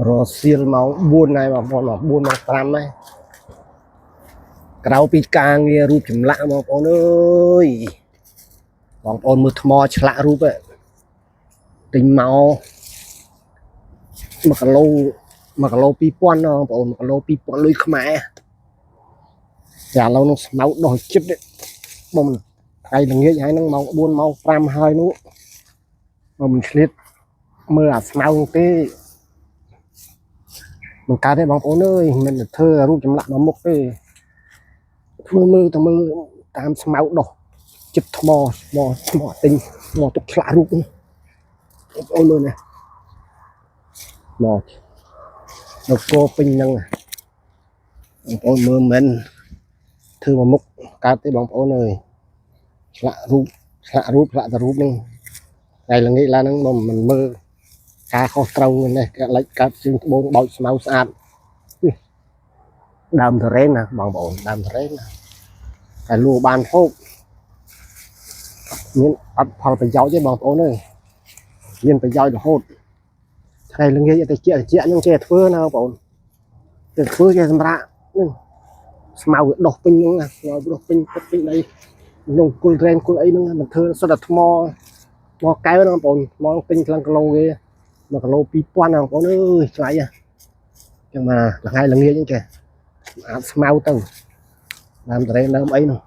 រសៀលម៉ោង4ហើយបងប្អូនម៉ោង4ម៉ោង5ហើយក្រៅពីការងាររូបចម្លាក់បងប្អូនអើយបងប្អូនមើលថ្មឆ្លាក់រូបហ្នឹងទិញមក1គីឡូ1គីឡូ2000ណាបងប្អូន1គីឡូ2000លុយខ្មែរចាឥឡូវនឹងស្មៅដោះចិត្តនេះបងថ្ងៃល្ងាចហើយនឹងម៉ោង4ម៉ោង5ហើយនោះបើមិនឆ្លៀតមើលអាស្មៅនោះទេ មិនកើតទេបងប្អូនអើយមិនទៅធ្វើរូបចម្លាក់មកមុខទេធ្វើមើលទៅមើលតាមស្មៅដោះចិត្តថ្មថ្មថ្មទិញថ្មទុកឆ្លាក់រូបនេះបងប្អូនមើលនេះមកនៅកោពេញហ្នឹងបងប្អូនមើលមិនធ្វើមកមុខកើតទេបងប្អូនអើយឆ្លាក់រូបឆ្លាក់រូបឆ្លាក់តែរូបហ្នឹងថ្ងៃល្ងាចឡើងហ្នឹងមកមិនមើលការខុសត្រូវនេះកាត់លិចកាត់ជើងត្បូងបោចស្មៅស្អាត ដើមធរេនណាបងប្អូនដើមធរេនណាតែលួបានហូបមានអត់ផលប្រយោជន៍ទេបងប្អូនអើយមានប្រយោជន៍រហូតថ្ងៃល្ងាចទៅជាជាហ្នឹងចេះធ្វើណាបងប្អូនចេះធ្វើចេះសម្រាប់ហ្នឹងស្មៅវាដុះពេញហ្នឹងណាស្មៅវាដុះពេញទឹកពេញដីក្នុងគុលរ៉េនគុលអីហ្នឹងមិនធ្វើសុទ្ធតែថ្មថ្មកែវហ្នឹងបងប្អូនថ្មពេញក្លឹងគីឡូគេ1គីឡូ2000ណាបងប្អូនអើយថ្លៃហ៎ចឹងមកថ្ងៃល្ងាចហ្នឹងចេះ អាតស្មៅទៅដើមតរេដើមអីនោះ